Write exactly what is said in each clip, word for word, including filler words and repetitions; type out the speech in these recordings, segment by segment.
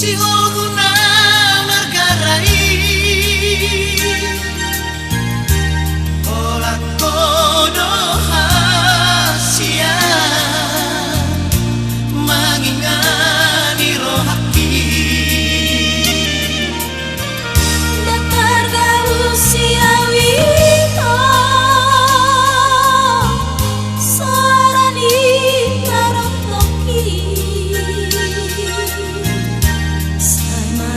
Di holku na margara i, holan ho do hasian mangingani rohangki. Ndang targabus sian ho soara ni parongtongki. Sai ma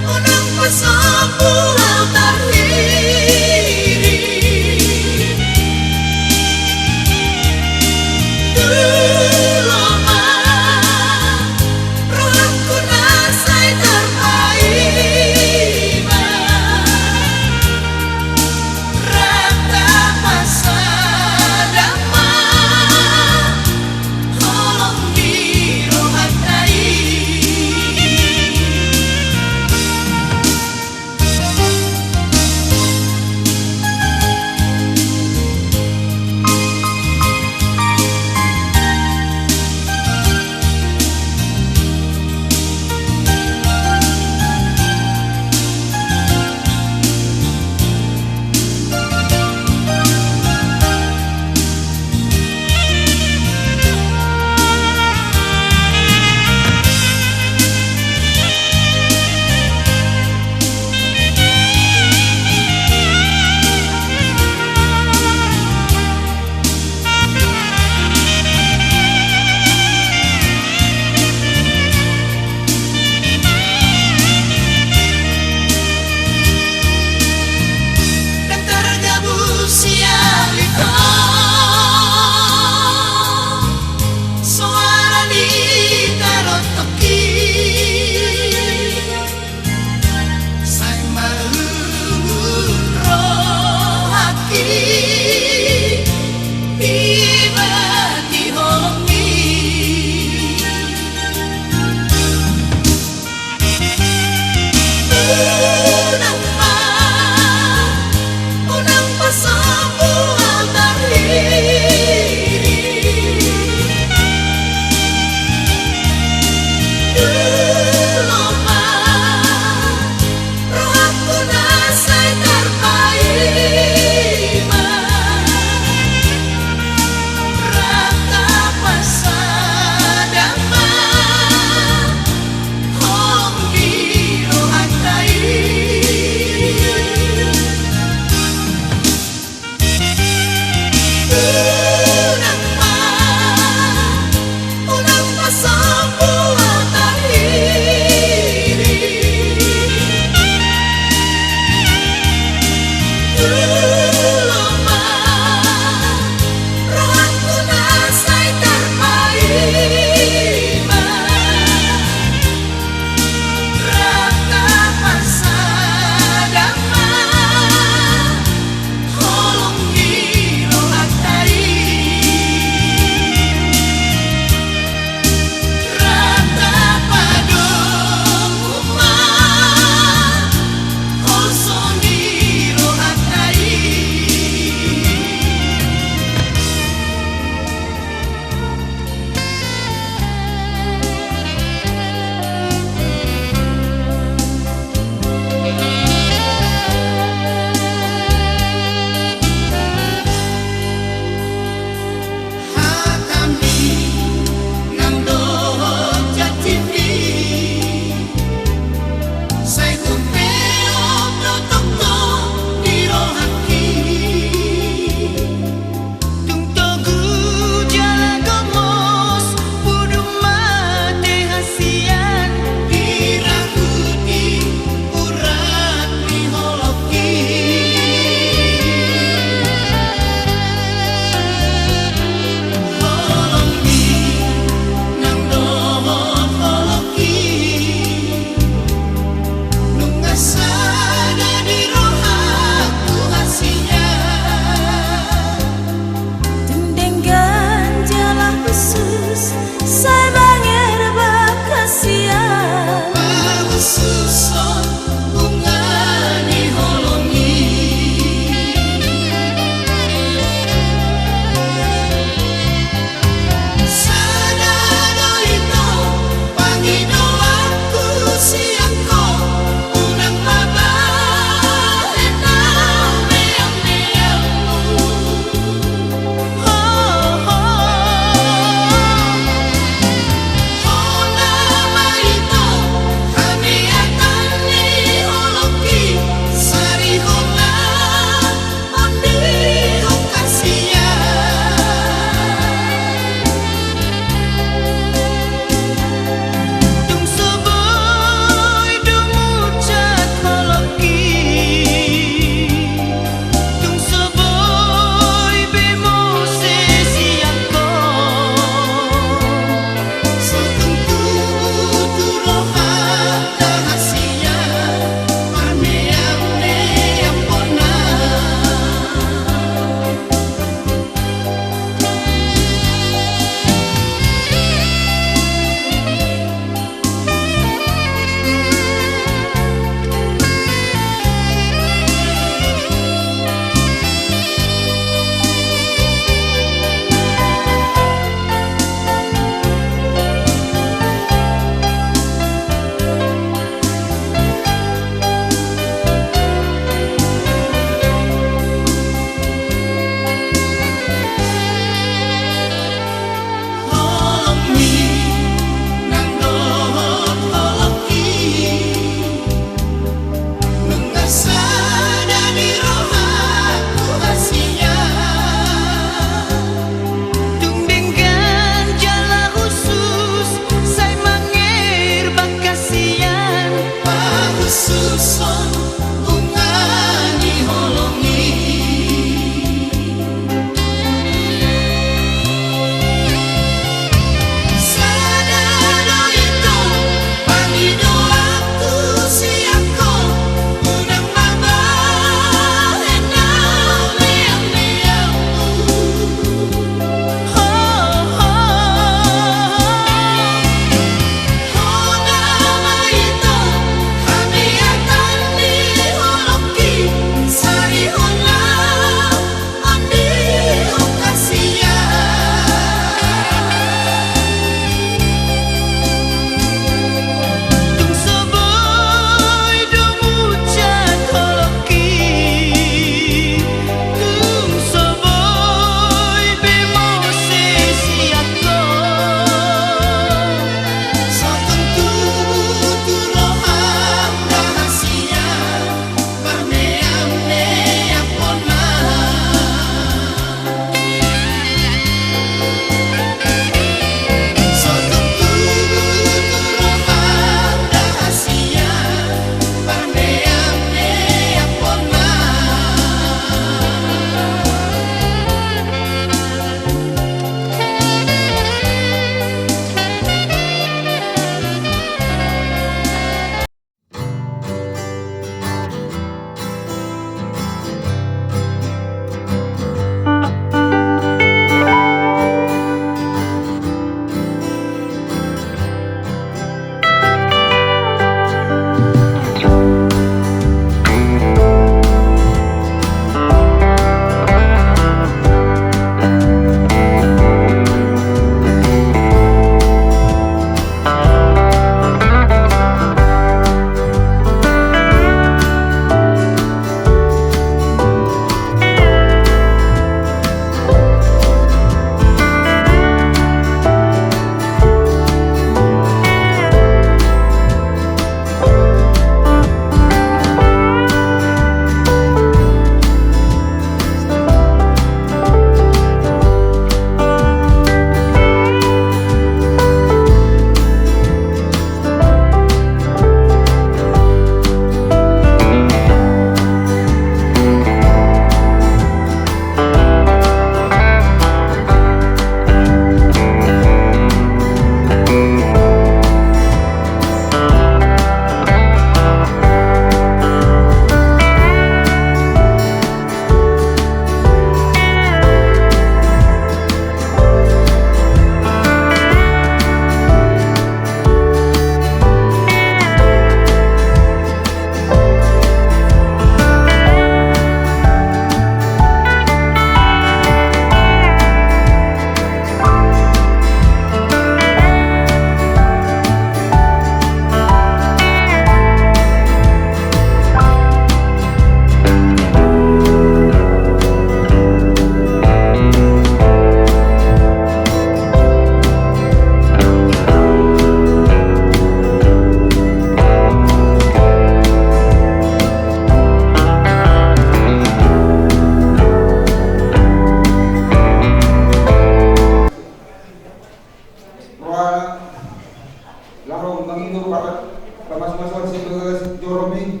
Pamasumasuon sian bagasan joroMi,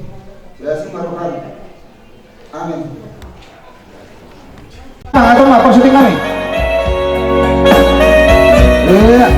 sai asing ma rohaM. Amin. Nah, itu mah positif kami. Iya.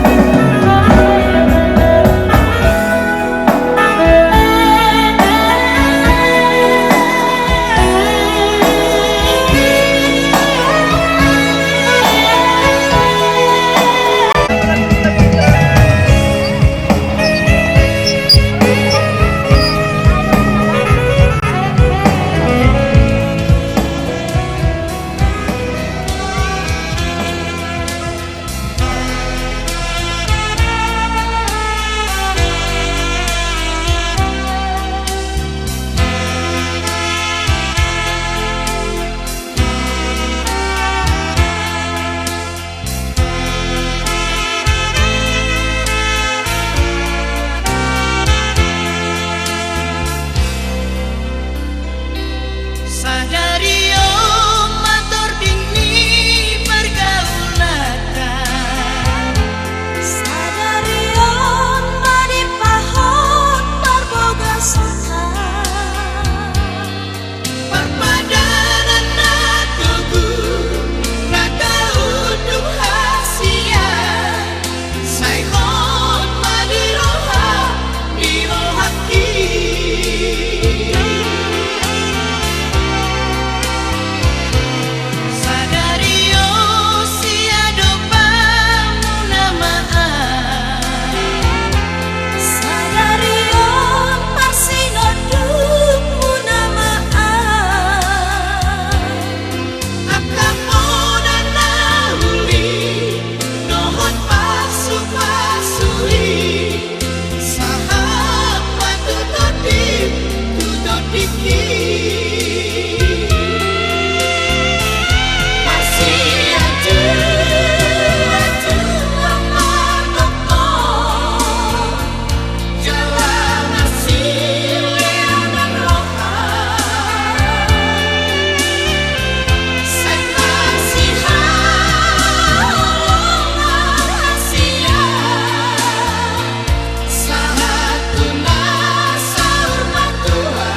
Sadari on ma tording ni pargaulanta. Sadari on ma dipahot parbagasan. Parpadanan na togu na taunduk hasian, sai hot ma di roha ni rohangki. Sadari on siadopanmuna ma ahu. Sadari on marsinondukmuna ma ahu. Angka poda na uli dohot pasupasu i, sahat ma tu tondim tu tondingki. Marsianjuan ma tongtong jala marsilean roha. Sai masihaholongan hasian, sahat tu na saur matua.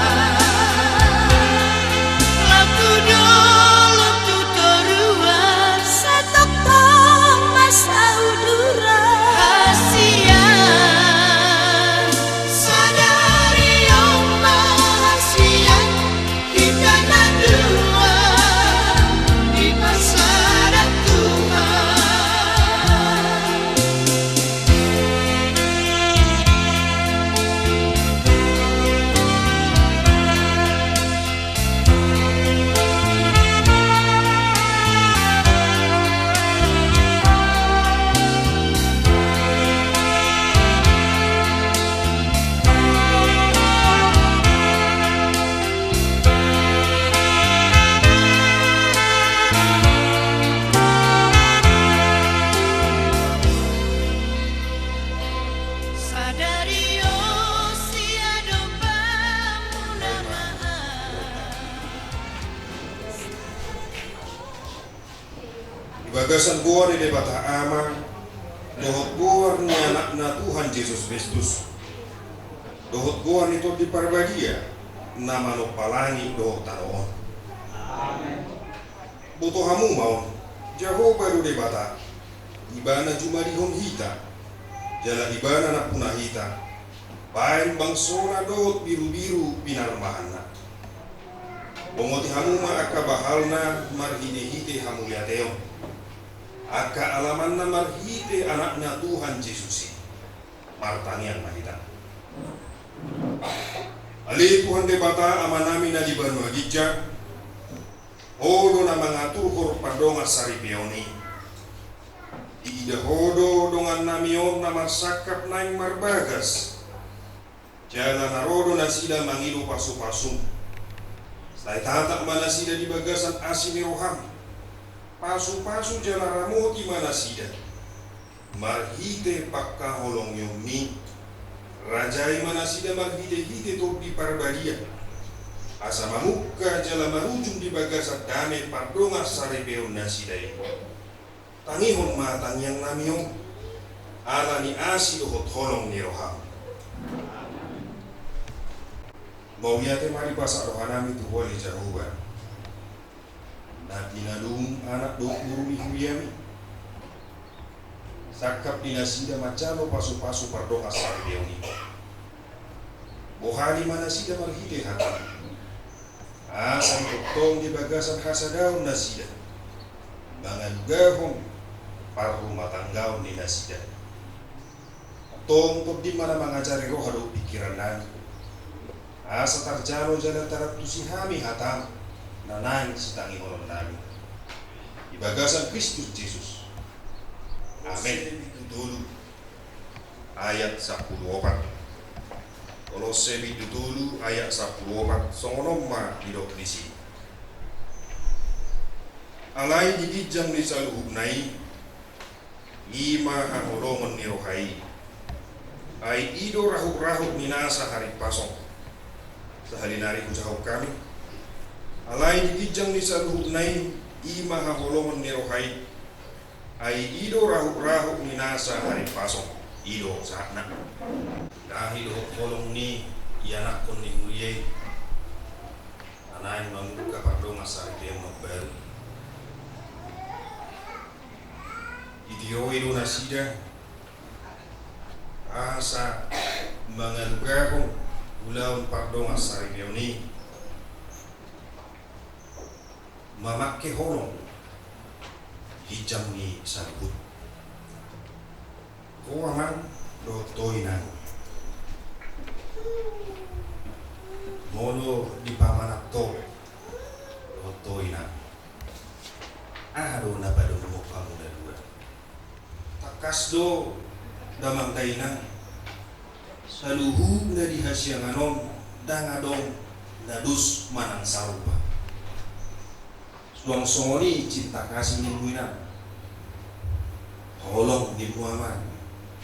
Laho tu dolok tu toruan, sai tongtong ma sauduran hasian. Sadari on ma hasian hita na dua dipasada Tuhan. Sadari on siadopanmuna ma ahu. Di bagasan goar ni Debata Ama dohot goar ni Anakna Tuhan Jesus Kristus dohot goar ni Tondi Parbadia na manompa langit dohot tano on. Amen. Boto hamu ma on, Jahowa do Debata, Ibana jumadihon hita, jala Ibana nampuna hita, baen bangsona dohot birubiru pinarmahanna. Bongoti hamu ma angka bahalna marhitehite hamuliateon, angka alamanna marhite Anakna Tuhan Jesus i. Martangiang ma hita. Ale Tuhan Debata Amanami na di banua ginjang, Ho do na mangaturhon pardongansaripeon i. Diida Ho do dongannami on na marsangkap naeng marbagas. Jala na ro do nasida mangido pasupasum. Sai tatap ma nasida di bagasan asi ni roham. Pasupasu jala ramoti ma nasida marhite pangkaholongionmi. Rajai ma nasida marhitehite Tondi Parbadia, asa mamungka jala marujung di bagasan dame pardongansaripeon nasida i. Tangihon ma tangiangnami on, ala ni asi dohot holong ni roham. Mauliate ma di pasahat rohanami tu Ho ale Jahowa, na pinalum anak dohot boru ni huriami, sangkap di nasida manjalo pasupasu pardongansaripeon i. Bohali ma nasida marhite hataM, asa ditongtong di bagasan hasadaon nasida mangalugahon parrumatanggaon ni nasida. Tongtong di ma na mangajari roha dohot pingkirannami, asa tarjalo jala tarantusi hami hataM na naeng sitangihonon nami. Di bagasan Kristus Jesus. Amen. Kolose bindu tolu ayat sampulu opat. Kolose bindu tolu ayat sampulu opat, songon on ma didok disi. Alai di ginjang ni saluhutna i, i ma haholongon ni roha i. Ai i do rahutrahut ni nasa harimpason. Sahali nari hujahahon hami. Alai di ginjang ni saluhutna i, i ma haholongon ni roha i. Ai i do rahutrahut ni nasa harimpason. I do sahatna. Dahi dohot holong ni ianakhon ni huria i, na naeng mamungka pardongansaripeon na baru. Ditioi do nasida asa mangalugahon ulaon pardongansaripeon i, mamangke holong di ginjang ni saluhut. Ho amang dohot ho inang, molo dipamanat ho dohot ho inang, aha do na padomuhon hamu na dua? Tangkas do damang dainang, saluhutna di hasiangan on ndang adong na dos manang sarupa. Suang songon i cinta kasih ni inang, holong ni amang,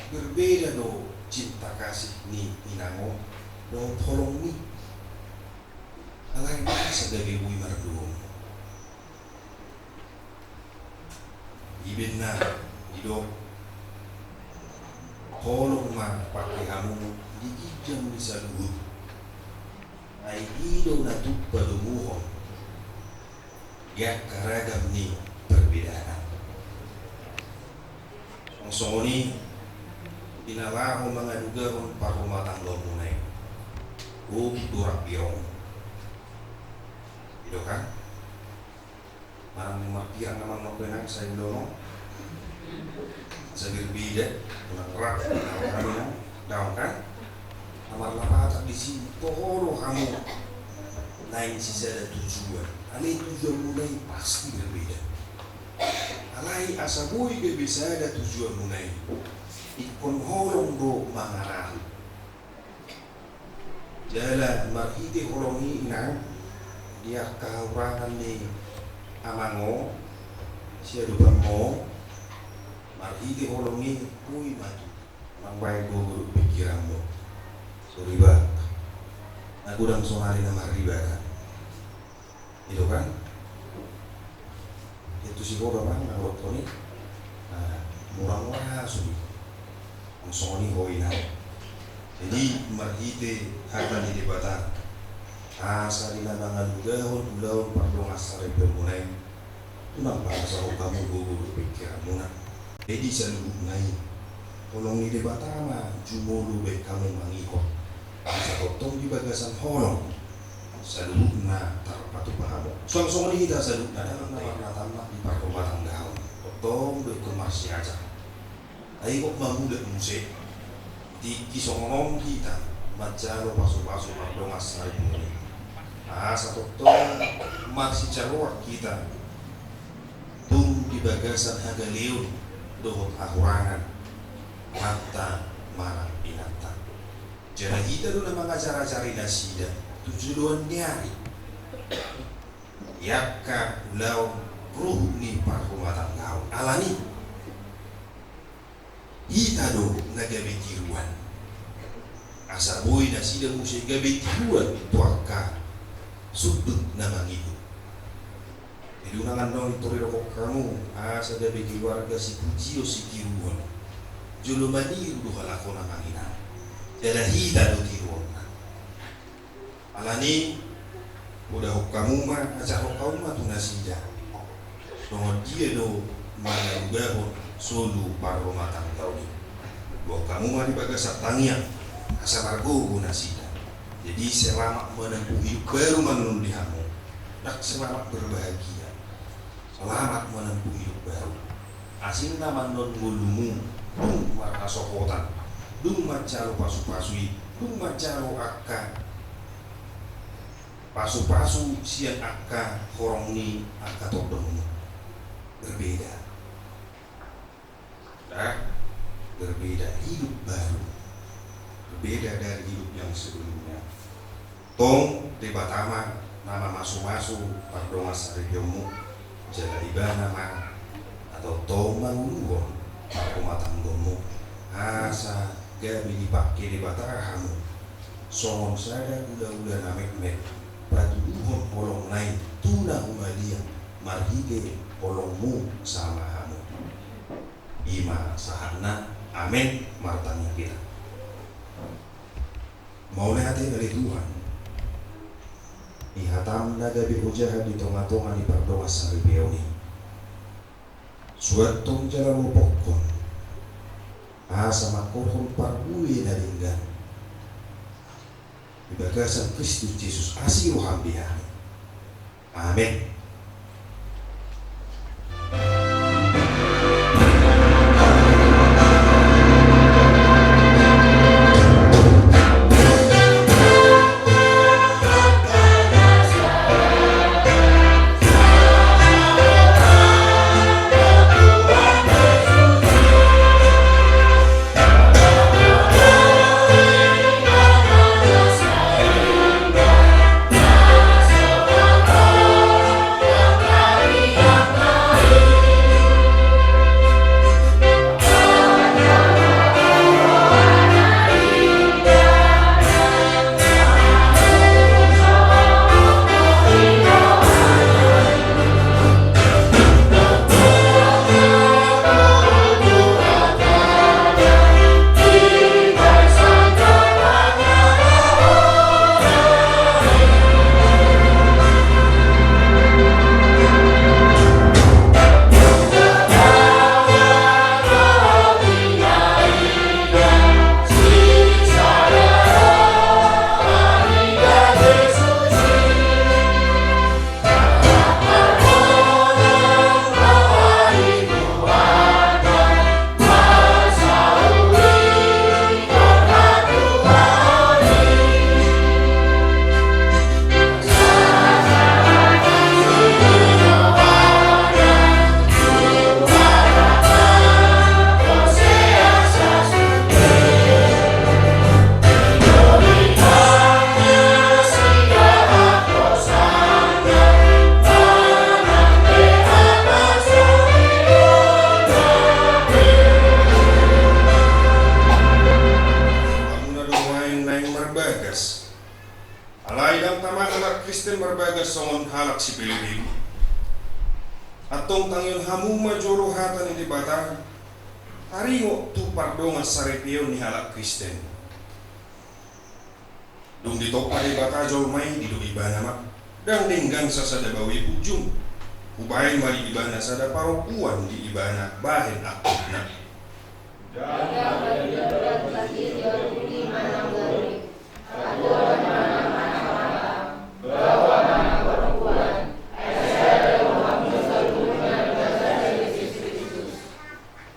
berbeda do cinta kasih ni inang on dohot holong ni. Alai boasa gabe boi mardomu? Ibaen na didok, holong ma pangke hamu di ginjang ni saluhut. Ai i do na tuk padomuhon di angka ragam ni perbedaan. Songon i, di na laho mangalugahon parrumatanggaonmuna i, gok do rap biong. I do kan? Manang marpirang na manang pe nang sai lono. Asa berbeda, unang rap, unang rap, unang daong kan? Na marlapatan disi, toho do hamu naeng sisada tujuan. Alai tujuanmuna i pasti berbeda. Alai asa boi gabe sada tujuanmuna i, ingkon holong do mangarahut. Jala marhite holong i inang, di angka hahurangan ni amang on, siadopanmu, marhite holong i boi ma tu, unang baen gogo dohot pingkiranmu. Sorry bah, na godang sonari na marribatan. I do kan? Itu si bodo bang, na rokok ni. Nah, murang-murang sudah. Langsung ni ho inang. Jadi, marhite hata ni Debata, asa di na mangalugahon ulaon pardongansaripeonmuna i, unang pasasahon hamu gogo dohot pingkiranmuna. Jadi saluhutna i, holong ni Debata ma jumolo baen hamu mangihut. Asa tongtong di bagasan holong saluhutna tarpatupa hamu. Suang songon i hita saluhutna, ndang na marnatammat di parrumatanggaon. Tongtong do ingkon marsiajar. Ai gok mamulak muse. Tingki songon on hita manjalo pasupasu pardongansaripeon i, asa tongtong marsijaloan hita tung di bagasan hagaleon dohot hahurangan, amanta manang inanta. Jala hita do na mangajarajari nasida tu joloan ni ari di angka ulaon ruhut ni parrumatanggaon. Alani hita do na gabe tiruan. Asa boi nasida muse gabe tiruan tu angka sundut na mangihut. Jadi unang annon i tor didok hamu, asa gabe keluarga sipujio sitiruon. Jolo maniru do halak on amang inang. Jala hita do tiruonna. Ani, podahon hamu ma, ajarhon hamu ma tu nasida songon dia do mangarugahon solu parrumatanggaon i. Boan hamu ma di bagasan tangiang asa margogo nasida. Jadi, selamat menempuh hidup baru ma annon di hamu. Ndang selamat berbahagia. Selamat menempuh hidup baru. Asing na ma annon ngolumu dung marhasohotan, dung manjalo pasu-pasu i, dung manjalo angka pasu-pasu sian angka horong ni angka tondongmu. Berbeda. Nah, berbeda, hidup baru. Berbeda dari hidup yang sebelumnya. Tong Debata ma na mamasu-masu pardongan saripeonmu, jala Ibana ma na tongtong manguluhon parrumatanggaonmu, asa gabe dipangke Debata hamu songon sada ula-ula na metmet, patuduhon holongna i tu na humaliang marhite holongmu sama hamu. I ma sahatna. Amen. Martangiang hita. Mauliate ale Tuhan, di hatam na gabe ojahan di tonga-tonga ni pardongan saripeon i. Suanhon jala lopokhon, asa mangkorhon parbue na denggan di bagasan Kristus Jesus asi roham di hami. Amen. Hamu na dohonon naeng marbagas. Alai ndang tama halak Kristen marbagas songon halak sipelebegu. Antong tangihon hamu ma jolo hata ni Debata taringot tu pardongan saripeon ni halak Kristen. Dung ditompa Debata jolma i, didok Ibana ma: Ndang denggan sasada baoa i punjung. Hubahen ma di Ibana sada parompuan di Ibana bahen angkupna.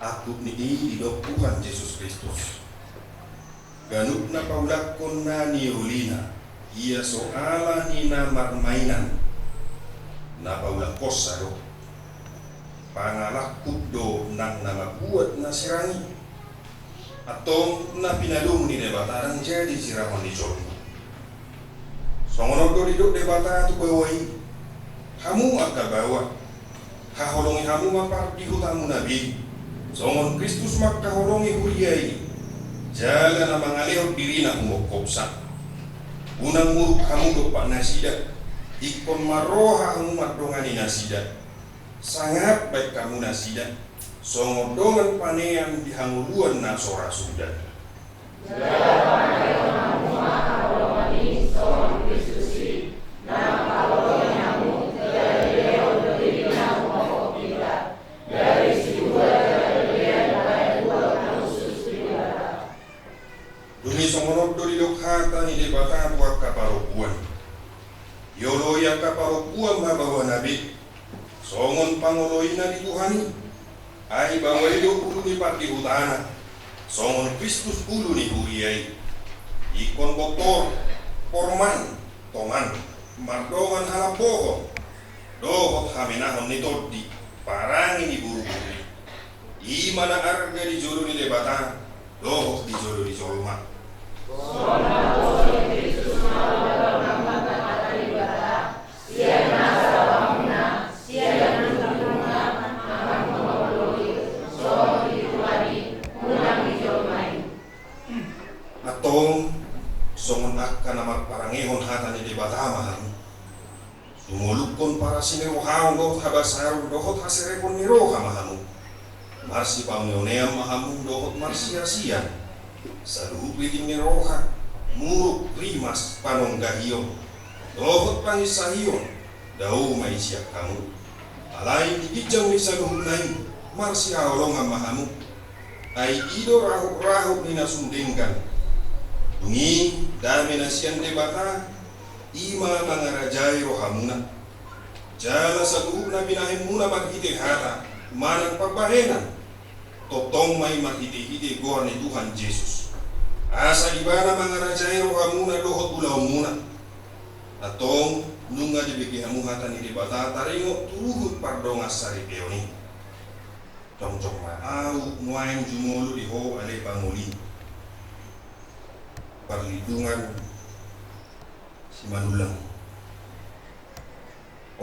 Angkup ni i didok Tuhan Jesus Kristus. Ganup na paulakkon na niolina, ia so ala ni na marmainan, na paulakkon sa do. Pangalangkup do nang na mambuat na sirang i. Antong na pinadomu ni Debata ndang jadi sirangkon ni jolma. Songon on do didok Debata tu baoa i: Hamu angka baoa, haholongi hamu ma pardihutamuna be, songon Kristus mangkaholongi huria i, jala na mangalehon dirina humongkopsa. Unang muruk hamu dompak nasida, ingkon marroha hamu mandongani nasida. Sangap baen hamu nasida songon dongan panean di hangoluan na so ra suda. Jala pamatehon hamu ma haholongan i songon Kristus Didok hata ni Debata tu angka parompuan. Dioloi angka parompuan ma baoa na be songon pangoloina di Tuhan i. Ai baoa i do ulu ni pardihutana, songon Kristus ulu ni huria i. Ingkon bontor, porman, tongan, mardongan halambohon dohot hamenahon ni tondi, parange ni boruboru i. I ma na arga di jolo ni Debata dohot di jolo ni jolma. Antong, songon angka na marparangehon hata ni Debata ma hamu. Sumolukhon parasi ni rohamu dohot habasaron dohot haserepon ni roha ma hamu. Marsipaoneonean ma hamu dohot marsiasian. Saluhut riting ni roha, muruk, rimas, panonggahion dohot panginsahion, dao ma i sian hamu. Alai di ginjang ni saluhutna i marsihaholongan ma hamu. Ai i do rahutrahut ni na sun denggan. Dung i, dame na sian Debata, i ma mangarajai rohamuna. Jala saluhutna binahenmuna marhite hata manang pambahenan, tongtong ma i marhitehite goar ni Tuhan Jesus. Asa Ibana mangarajai rohamuna dohot ulaonmuna. Antong, nunga dibege hamu hata ni Debata taringot tu huhut pardongansaripeon i. Jongjong ma ahu nuaeng jumolo di ho ale pangoli, parlindungan Simanullang.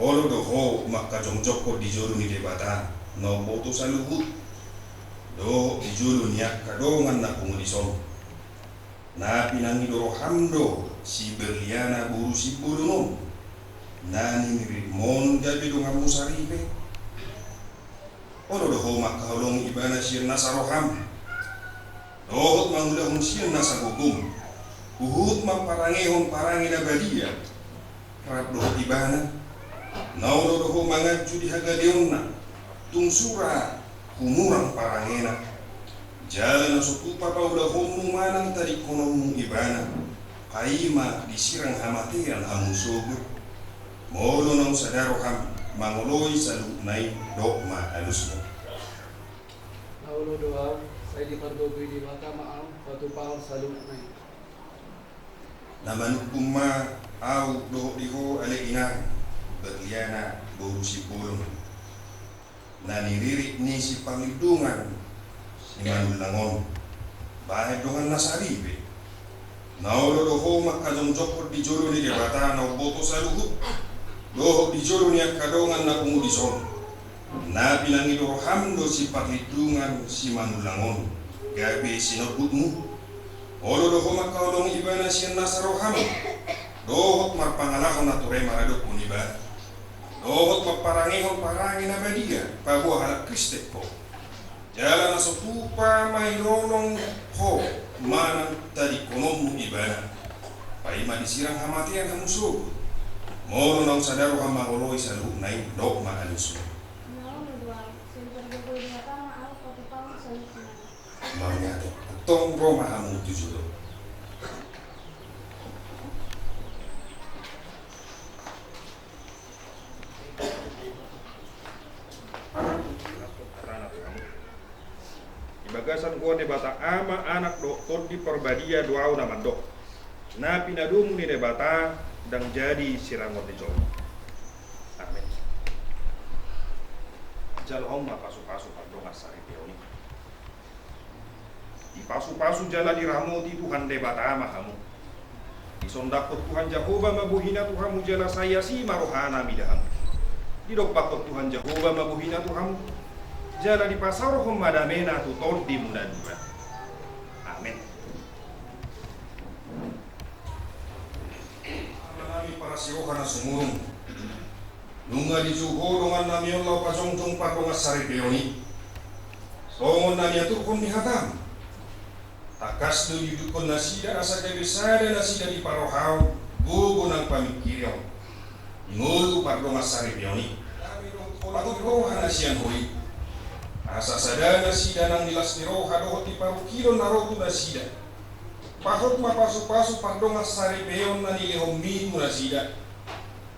Olo do ho mangkajongjongkon di jolo ni Debata na umboto saluhut, dohot di jolo ni angka dongan na pungu dison. Na pinangido roham do si Berliana boru Simbolon on, na niriritmon gabe donganmu saripe. Olo do ho mangkaholongi Ibana sian nasa roham dohot mangulahon sian nasa gogom, huhut mamparangehon parange na badia rap dohot Ibana. Na olo do ho manganju di hagaleonna, tung sura humurang parangena. Jala na so tupa paulahonmu manang tadingkononmu Ibana, paima disirang hamatean hamu sogot. Molo naung sada roham mangoloi saluhutna i, dok ma alusmu. Na olo do ahu, sai dipargogoi Debata ma ahu patupahon saluhutna i. Na manungkun ma ahu dohot di ho ale inang, Berliana boru Simbolon, na niririt ni si Parlindungan Simanullang on, bahen donganna saripe. Na olo do ho mangkajongjongkon di jolo ni Debata na umboto saluhut, dohot di jolo ni angka dongan na pungu dison. Na pinangido roham do si Parlindungan Simanullang on gabe sinondukmu. Olo do ho mangkaholongi Ibana sian nasa roham dohot marpangalahon na ture maradophon Ibana, dohot mamparangehon parange na badia paboa halak Kristen ho. Jala na so tupa mailolong ho manang tadingkononmu Ibana, paima disirang hamatean hamu sogot. Molo naung sada roham mangoloi saluhutna i, dok ma alusmu. Na olo do ahu, sai dipargogoi Debata ma ahu patupahon saluhutna i. Mauliate. Antong ro ma hamu tu jolo. Di bagasan goar ni Debata Ama, Anak dohot Tondi Parbadia do ahu na mandok, na pinadomu ni Debata ndang jadi sirangon ni jolma. Amen. Jalo hamu ma pasupasu pardongansaripeon i. Dipasupasu jala diramoti Tuhan Debata ma hamu. Disondangkon Tuhan Jahowa ma bohina tu hamu jala sai asi ma rohana mida hamu. Didompakkon Tuhan Jahowa ma bohina tu hamu, jala dipasaorhon ma damena tu tondimuna dua. Amen. Amanami parasiroha na sumurung. Nunga dijou ho dongannami on laho pajongjong pardongansaripeon i. Songon na niaturhon ni hatam, tangkas do diudukkon nasida asa gabe sada nasida di parrohaon, gogo nang pamingkirion, di ngolu pardongansaripeon i. Dame dohot holong ni roha na sian ho i, asa sada nasida nang di las ni roha dohot di parungkilon na ro tu nasida. Pahot ma pasupasu pardongansaripeon na nilehonmi tu nasida,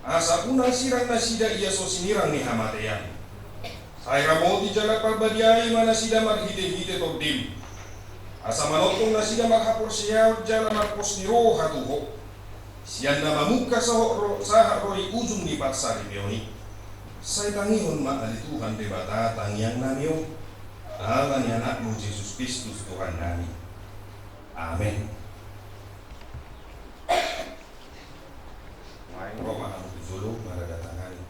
asa unang sirang nasida ia so sinirang ni hamatean. Sai ramoti jala parbadiai ma nasida marhitehite Tondim, asa manongtong nasida marhaporseaon jala marpos ni roha tu Ho, sian na mamungka sahat ro, sahat ro di ujung ni pansaripeon i. Sai tangihon ma ale Tuhan Debata tangiangnami on, ala ni AnakMu Jesus Kristus Tuhannami. Amen. Naeng ro ma hamu tu jolo maradatangani.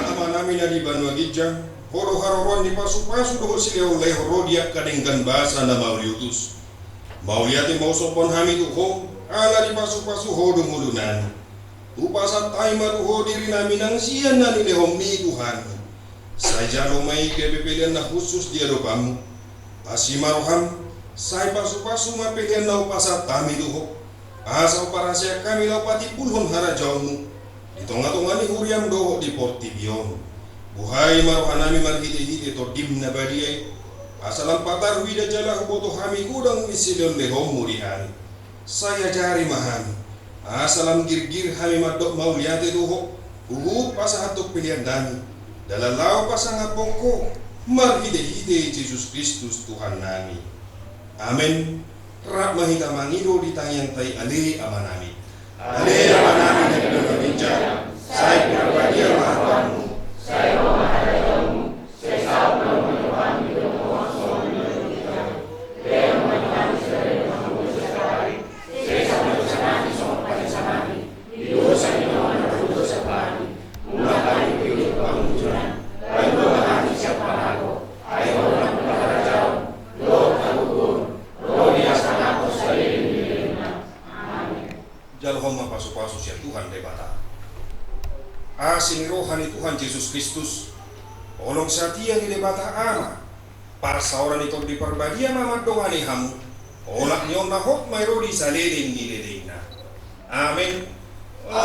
Amanami na di banua ginjang, Ho do haroroan ni pasupasu dohot silehonlehon ro di angka denggan basa na mauliutus. Mauliate ma husombahon hami tu Ho, ala dipasupasu Ho do ngolunami. Hupasahat hami ma tu Ho dirinami nang sian na nilehonmi tu hami. Sai jalo ma i gabe pelean na hushus di adopanmu. Asi ma roham, sai pasupasu ma pelean na hupasahat hami tu Ho. Asa huparhaseang hami laho patimbulhon harajaonmu di tongatonga ni huriam dohot di portibi on. Buhai ma rohanami marhitehite Tondim na badia i, Asa lam patar huida jala huboto hami godang ni silehonlehonmu di hami. Sai ajari ma hami, asa lam girgir hami mandok mauliate tu Ho, huhut pasahathon pelean nami, jala laho pasangaphon Ho, marhitehite Jesus Kristus Tuhannami. Amen. Rap ma hita mangido di tangiangta i, Ale Amanami. Ale Amanami na di banua ginjang, sai pinarbadia ma goarmu, sai ro ma harajaonmu, sai saut ma lomo ni roham di banua on songon na di banua ginjang. Lehon ma tu hami sadari on hangoluan siapari. Sesa ma dosanami songon panesanami di dosa ni na mardosa tu hami. Unang hami hupilu tu pangunjunan. Palua ma hami sian pangago. Ai Ho do nampuna harajaon, dohot hagogoon, ro di hasangapon saleleng ni lelengna. Amen. Jaloon ma pasupasu sian Tuhan Debata. Asi ni roha ni Tuhan Jesus Kristus, holong satia ni Debata Ama, parsaoran ni Tondi Parbadia ma mandongani hamu. Olat ni on na hot ma i ro di saleleng ni lelengna. Amen. Amen.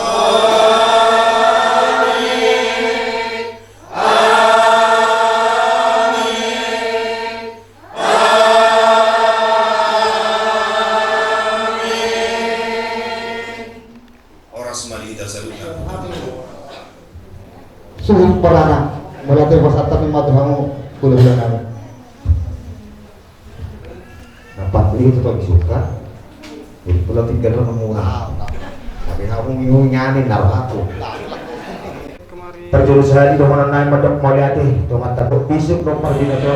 Amen. Amen. Horas ma di hita saluhutna. Suhut parana, mauliate pasahat hami ma tu hamu, hulahula nami. Na pat i tu tong suka. Jadi pola tinggal lo hamu na. Tapi hamu minggu ngani na aku. Parjolo sahali dohonon nami mandok mauliate tu Amanta Bisop dohot pardina tu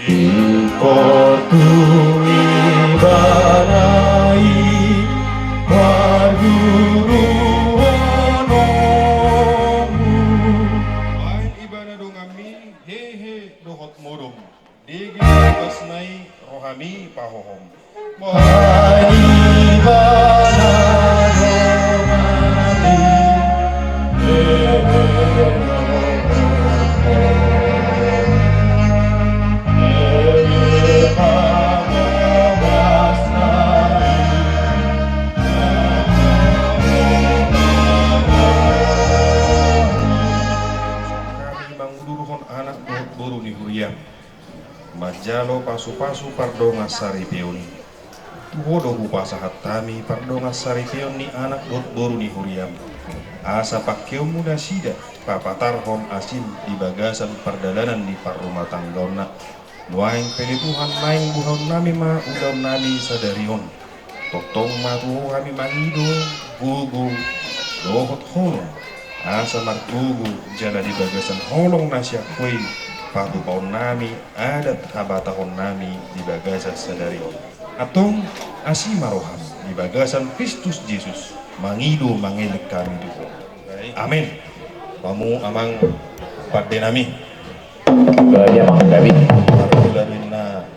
Ingkon tu Ibana i parguruononmu. Baen Ibana donganmi, hehe dohot modom. Dege bagasna i rohami pahohom. Hami mangudurhon anak dohot boru ni huriam. Manjalo pasupasu pardongansaripeon. Tu Ho do hupasahat hami pardongansaripeon ni anak dohot boru ni huriam. Asa pangkeonmu nasida papatarhon asim di bagasan pardalanan ni parrumatanggaonna. Nuaeng pe ale Tuhan naeng buhaonnami ma ulaonnami sadari on. Tongtong ma tu Ho hami mangido gogo dohot holong, asa margogo jala di bagasan holong na sian Ho i patupaonnami adat habatahonnami di bagasan sadari on. Antong asi ma roham di bagasan Kristus Jesus, mangido mangelek hami tu Ho. Amen. Hamu amang pandenami. Badia manggabi. Marmula do inna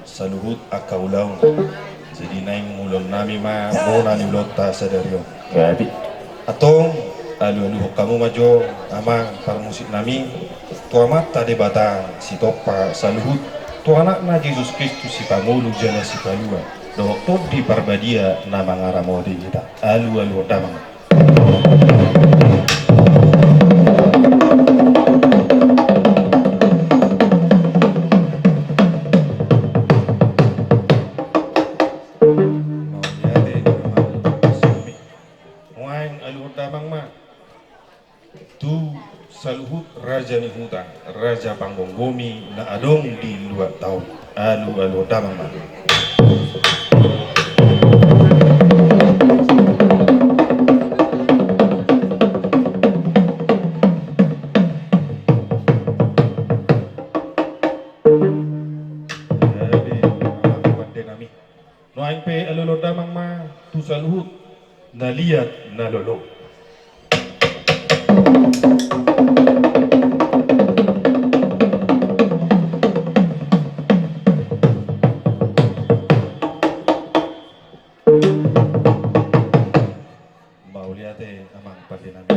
saluhut angka ulaon. Jadi naeng ulaonnami ma bona ni ulaonta sadari on. Jadi antong alualuhon hamu ma jo amang parmusiknami tu Amanta Debata Sitompa saluhut, tu Anakna Jesus Kristus Sipangolu jala Sipalua, dohot Tondi Parbadia na mangaramoti hita. Alualuhon damang. Mauliate, amang. Nuaeng aluhon damang ma tu saluhut raja ni huta, raja panggomgomi na adong di luatta on. Alualuhon damang ma. Jadi, amang pandenami. Nuaeng pe alualuhon damang ma tu saluhut na liat na lolo. Mauliate amang pandenami.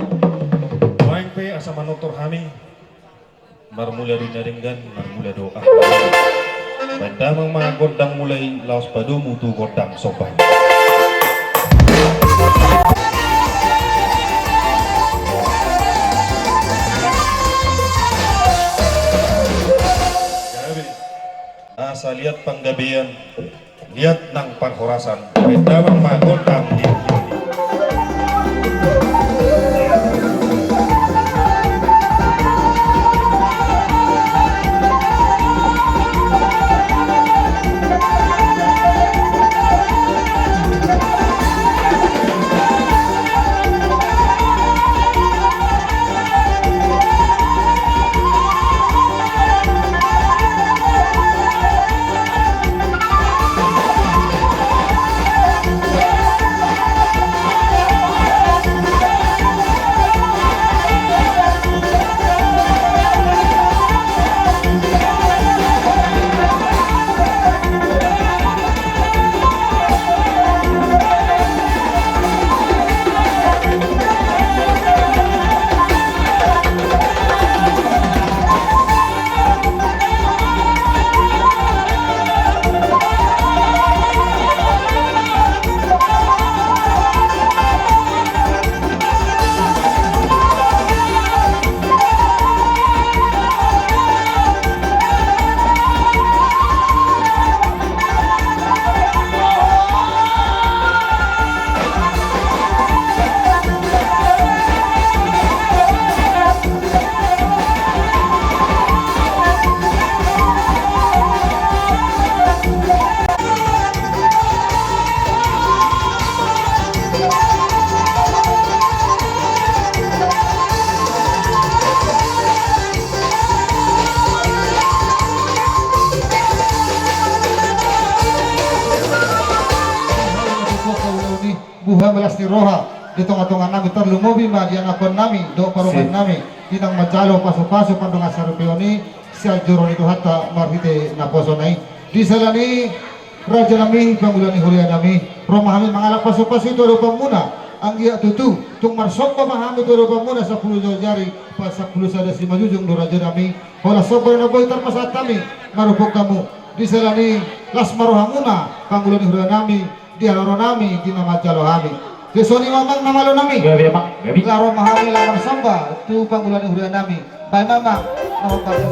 Nuaeng pe asa manortor hami. Marmula do inna denggan, marmula do aha. Baen damang ma gondang mula i laos padomu tu gondang somba. Asa liat panggabean. Liat nang parhorasan, baen damang ma gondang. roha di tongatonganami, tarlumobi ma di anakkonnami dohot parumaennami, di na manjalo pasupasu pardongan saripeon i sian joro ni Tuhanta marhite naposona i. Di sela ni i, rajanami, pangula ni hurianami, ro ma hami mangalap pasupasu tu adopanmuna. Anggiat tutu tung marsomba ma hami tu adopanmuna sampulu jolo jari, pasampulu sada simanjujung do, rajanami. Holan somba na boi tarpasahat hami marumpok hamu. Di sela ni i, las ma rohamuna, pangula ni hurianami, di haroronami di na manjalo hami. Jadi songon i ma, amang na malonami. Gabe, amang, gabe. Laho ma hami laho marsomba tu pangula ni hurianami. Baen ma, amang, na mambahen.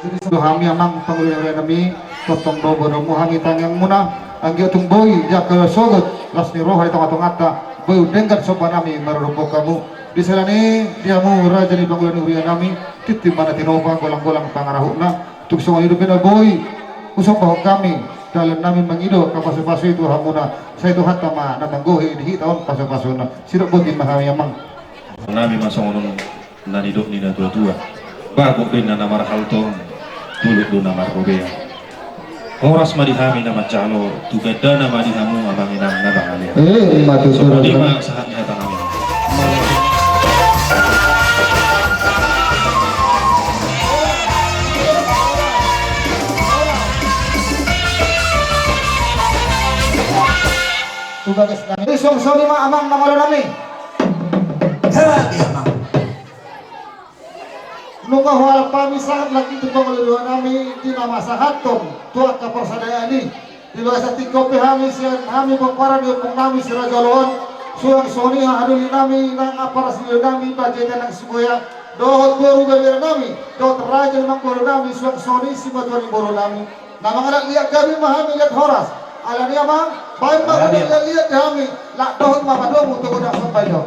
Jadi songon i ma, amang, pangula ni hurianami, tongtong do boanonmu hami tangiangmuna, anggiat tung boi di angka sogot las ni roha di tongatonganta, boi denggan sombanami marumpok hamu. Di sela ni i, di hamu raja ni pangula ni hurianami, tintin ma na tinopa, golanggolang pangarahutna. Tung songon i dope na boi husombahon hami dalannami mangido angka pasupasu i tu hamuna, sai Tuhanta ma na manggohi di hita on pasupasuna. Sidok boti ma hami, amang. Nami ma songon on na nidok ni natuatua: Bagot do inna na marhalto, tulut do na marrobean. Horas ma di hami na manjalo, tu gandana ma di hamu amang inang na mangalean. Eh, ima tutu. Songon i ma sahat ni hatanami. Tu bagas nami. Songon i ma, amang na malonami. Hei, amang. Nunga hualap hami sahat lagi tu pangula ni hurianami di na masahathon tu angka parsadaan i. Di bagasan tingki on pe hami sian hami pomparan ni ompungnami si Raja Oloan, suang songon i hahadolinami nang amparasidolinami Panjaitan nang Sibuea, dohot boru beberenami, dohot raja ni amangborunami, suang songon i simatua ni borunami. Na mangalap liat gabe ma hami liat horas. Alani i, amang, baen ma godang liatliat di hami, laho dohot ma padomu tu godang somba i do.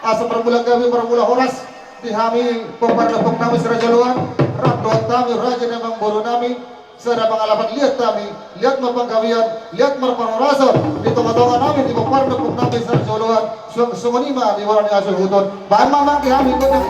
Asa marmula gabe, marmula horas. Di hami pomparan ni ompungnami si Raja Oloan, rap dohot hami raja ni amangborunami, sada pangalapan liat hami, liat ma panggabean, liat ma parhorasan di tongatonganami, di pomparan ni ompungnami si Raja Oloan, suang songon i ma di bona ni hasuhuton. Baen ma, amang, di hami godang.